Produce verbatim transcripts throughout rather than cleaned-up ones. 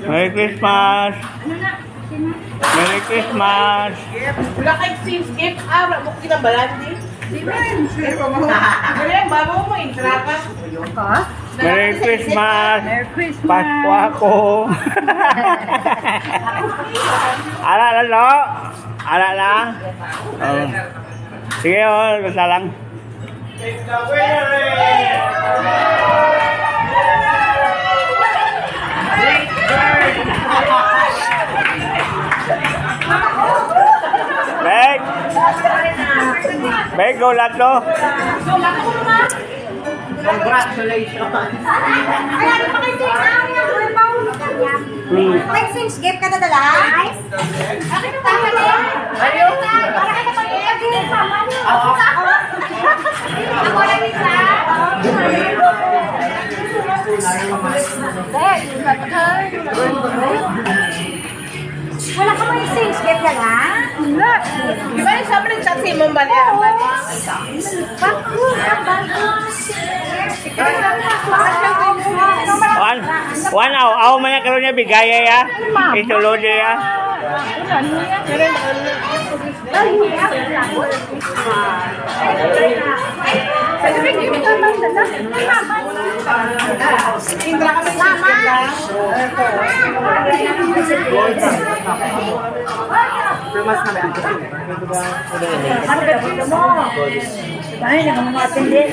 Merry Christmas! Merry Christmas! Wala kay exchange gift. Ah, wala mo kinambalan, di? Di ba? Wala yung babo mo, intra ka. Merry Christmas! Merry Christmas! Pasko ako! Ala na, lo! Ala na! Oh. Sige, oh, basta lang. Bek! Bek, go lang to. Congratulations. Ay, ano pa kasi? Ah, may ang bulbaw. Hmm. May exchange gift ka nadala? Nice. Bakit ang tama na yan? Ayun. Para ka na pag-ibig sa mama niyo. Ako lang isa. Wala ka may exchange gift na lang? Wala. Di ba yung sabi ng chat si Ma'am Bali? Oo. Bago, bago. Wan, wan, aw, aw, man ang karon niya, bigaya ya. Isulod ya. Mas kami ang Ay, nagmamatin din.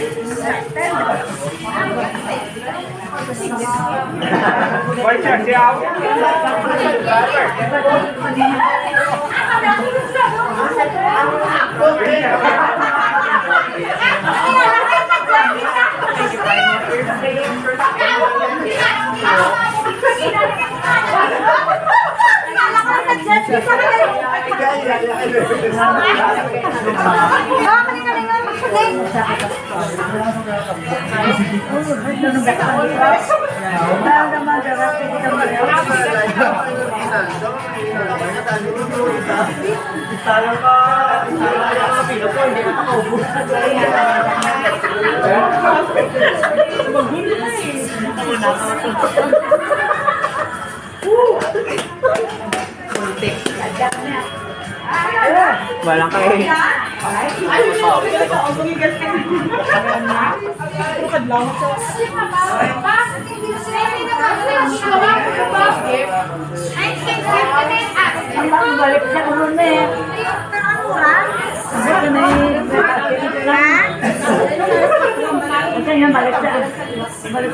Wala kayo. Balik sa ulo na eh. Balik na eh. Ha? Balik sa, balik